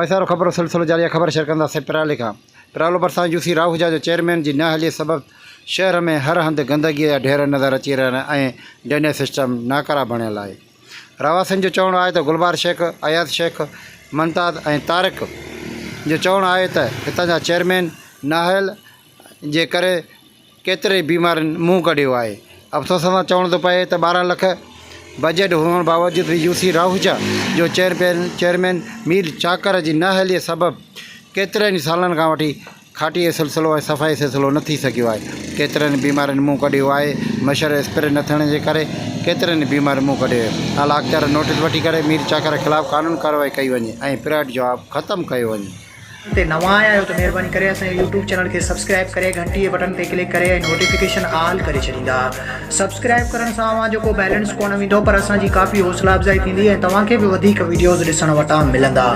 وائسارو خبرو سلسلو جاري آهي خبر شيئر ڪنداسين پرالي کان پرالو ڀرسان يو سي راهوجا جو چيئرمين جي نااهلي سبب شهر ۾ هر هنڌ گندگي جا ڍير نظر اچي رهيا آهن ۽ ڊرينيج سسٽم ناڪاره بڻيل آهي رهواسين جو چوڻ آهي ته گلبهار شيخ، اياز شيخ، ممتاز ۽ طارق جو چوڻ آهي ته هتان جا چيئرمين نااهل جي ڪري ڪيترين ئي بيمارين منهن ڪڍيو آهي. افسوس سان چوڻو ٿو پئي ته 12 لک بجيٽ هئڻ باوجود به يو سي راهوجا جو چيئرمين مير چاڪر جي نااهلي سبب ڪيترن ئي سالن کان وٺي کاٽي جو سلسلو ۽ صفائي سلسلو نه ٿي سگهيو آهي. ڪيترن ئي بيمارين منهن ڪڍيو آهي. مڇر اسپري نه ٿيڻ جي ڪري ڪيترن ئي بيمارين منهن ڪڍيو آهي. اعليٰ اختيار نوٽيس وٺي ڪري مير چاڪر خلاف قانوني ڪارروائي ڪئي وڃي ۽ پرائيويٽ جاب ختم ڪيو وڃي. تي نوان آيا آهيو ته مهرباني ڪري اسان جي يوٽيوب چينل کي سبسڪرائب ڪري گهنٽي جي بٽڻ تي ڪلڪ ڪري ۽ نوٽيفڪيشن آل ڪري ڇڏيندا. سبسڪرائب ڪرڻ سان اوهان جو ڪو بيلنس ڪونه ويندو پر اسان جي ڪافي حوصلا افزائي ٿيندي ۽ توهان کي به وڌيڪ وڊيوز ڏسڻ وٽان ملندا.